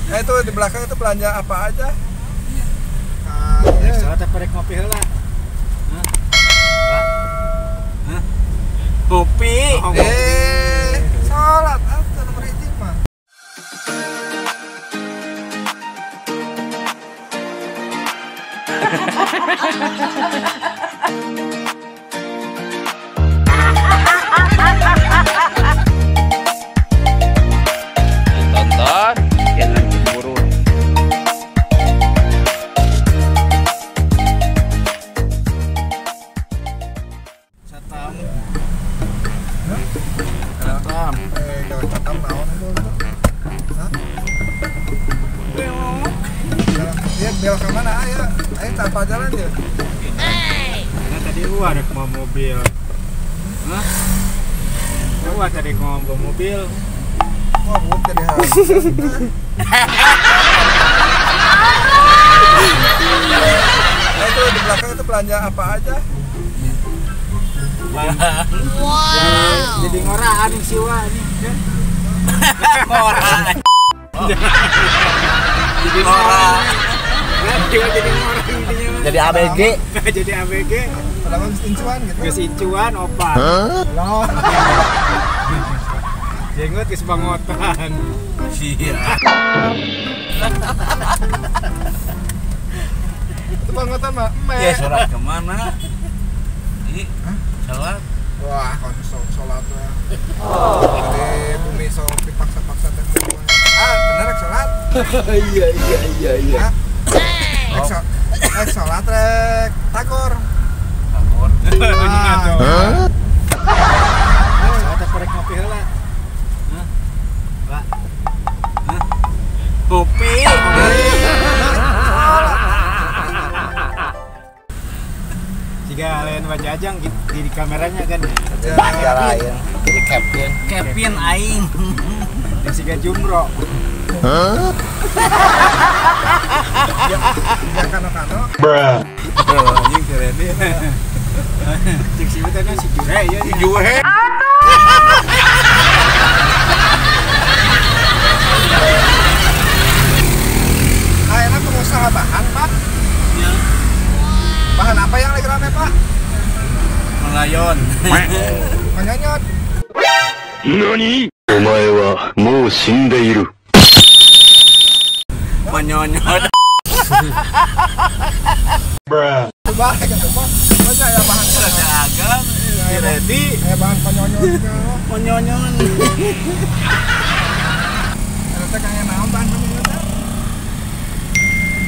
Nah itu di belakang itu belanja apa aja? Iya. Sholat apa rek ngopi heula? Hah? Hah? Ngopi. Sholat atuh nomor hiji mah. Ditonton, jangan cemburu. Satam. Satam. Gawe satam naon itu? Hah? Iya, belok ke mana? Ayo, ayo tanpa jalan ya. Nah, tadi gua ada mau mobil. Hah? Gua tadi mau mobil. Wah, gua jadi hal. Nah, itu di belakang itu belanja apa aja? Wow. Jadi ngoraan si Wa ini kan. Ngoraan. Jadi ngoraan. Jadi ngoraan intinya. Jadi ABG. Jadi ABG. Padahal geus incuan gitu. Geus incuan opat. Loh. Jenggot geus bangotan. Iya. Itu bangotan mah. Ya sholat kemana? Ih, sholat. Wah, kalau sholat mah. Di bumi sok dipaksa-paksa teh. Ah, bener rek sholat. Iya iya iya iya. Rek sholat rek takor. Takor. Hah? Sholat apa rek ngopi heula? Hah? Pak. Hah? Ngopi. Jika lain wajah ajang di kameranya kan. Ya lain. Jadi Kevin. Kevin aing. Dan siga jumro. Hah? Ya kano-kano. Bruh. Anjing keren dia. Cek si teh si Jure ya. Jure. Ah, enak pengusaha bahan, Pak. Ya. Bahan apa yang lagi rame, Pak? Melayon. Menyonyot. Nani? Omae wa mou shindeiru. Menyonyot. Bruh. Balik kan, Pak. Masa ya bahan agam, ready. Ya bahan penyonyot. Penyonyon. Eta kaya naon bahan penyonyot teh?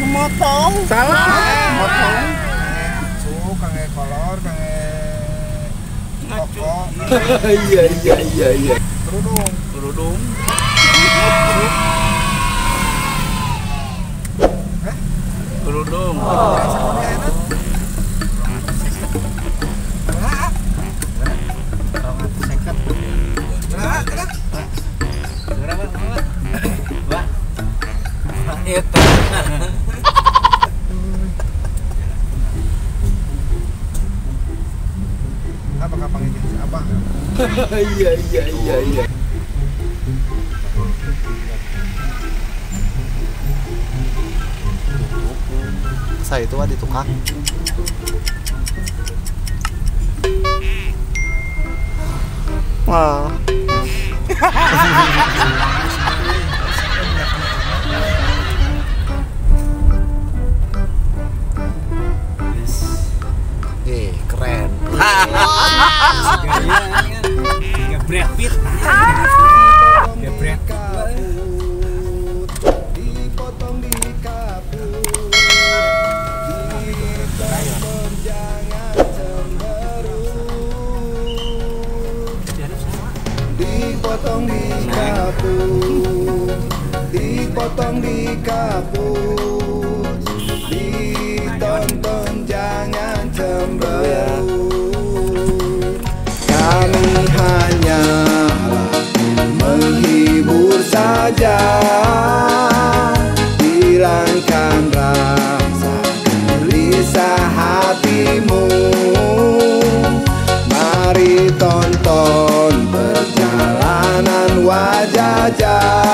Motong. Salah. Motong. Acu, kangge kolor, kangge koko. Iya iya iya iya. Kerudung. Kerudung. Hah? Kerudung. Itu. Apa kapan ini? Apa? Iya iya iya iya. Saya itu di tukang. Wah. Keren. Gaya Brad Pitt. Gaya Brad Pitt. Dipotong di kapur. Ditonton jangan cemberut. Dipotong di kapur. Dipotong di kapur. Ditonton jangan cemberut. Kami hanyalah menghibur saja, hilangkan rasa gelisah hatimu. Mari tonton perjalanan. ja ja.